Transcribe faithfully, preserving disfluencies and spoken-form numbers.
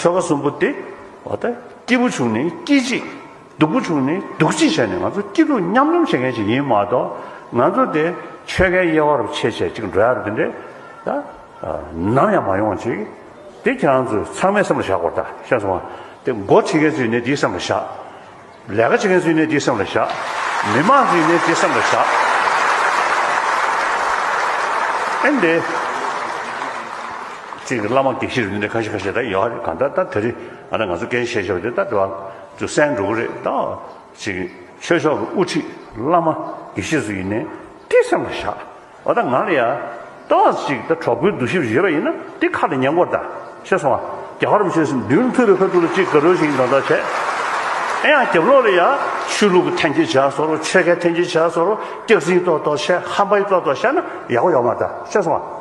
ཆོལ་ཁ་གསུམ་པོ་དེ་འོ་ད་སྐྱིད་པོ་བྱུང་ནས་སྐྱིད་ཅིག་སྡུག་པོ་བྱུང་ནས་སྡུག་ཅིག་བྱས་ནས་ང་ཚོ་སྐྱིད་སྡུག་མཉམ་མཉམ་བྱེད་མཁན་ཞིག་ཡིན་མ་གཏོགས། ང་ཚོ་དེ་ཆོལ་ཁའི་དབྱེ་བ་རུ་ཕྱེ་བྱས་ཅིག་འགྲོ་ཡ་རུ་དེ་འདྲས་ད་ནམ་ཡང་མ་ཡོང་ཅིག་དེ་ཁྱེད་རང་ཚོས་ཚང་མས་སེམས་ལ་བཞག་དགོས་རེད། ད་ཤེས་སོང་ང་། དེ་འགོ་ཁྲིད་མཁན་ཚོས་ནས་དེའི་སེམས་ལ་བཞག་ལས་ཀ་བྱེད་མཁན་ཚོས་ནས་དེའི་སེམས་ལ་བཞག་མི་མང་ཚོས་ནས་དེའི་སེམས་ལ་བཞག་ཨེ་འདི། གཅིག་གི་བླ་མ་དགེ་བཤེས་རུ་འདི་འདྲ་ཁ་ཤས་ཁ་ཤས་ད་ཡོད་རེད། གང་ལྟར་ད་དེ་རིང་ང་ང་ཚོ་སྐད་ཆ་བཤད་ཤོག་དེ་ད་དེ་བ་ཚོ་གསན་འགྲོ་གི་རེད། ད་གཅིག་ཆོས་ཕྱོགས་ཀྱི་དབུ་ཁྲིད་བླ་མ་དགེ་བཤེས་ཚོ་ཡིན་ནའི་དེ་སེམས་ལ་བཞག་འོ་ད་ང་ལ་ཡ་ཏོག་ཙམ་ཅིག་ད་གྲོགས་པོའི་འདུ་ཤེས་ཡོད་པ་ཡིན་ན་དེ་ཁ་ལ་ཉན་དགོས་རེད། ད་ཤེས་སོང་ང་། རྒྱལ་བ་རིན་པོ་ཆེ་མདུན་ཐུག་པའི་ཁ་ཐུག་ལ་གཅིག་དགའ་རོགས་ཤིག་ཡིན་དང་ད་བྱས། ཨེ་ཡང་རྒྱབ་ལོགས་ལ་ཡ་ཆོས་ལུགས་ཀྱི་འཐེན་འཁྱེར་བྱས་སོ་རོ། ཆོལ་ཁའི་འཐེན་འཁྱེར་བྱས་སོ་རོ། སྐྱག་རྫུན་ཏོག་ཏོག་བཤད། ཧམ་པ་ཡི་ཏོག་ཏོག་བཤད་ན་ཡག་པོ་ཡོད་མ་རེད། ད་ཤེས་སོང་ང་།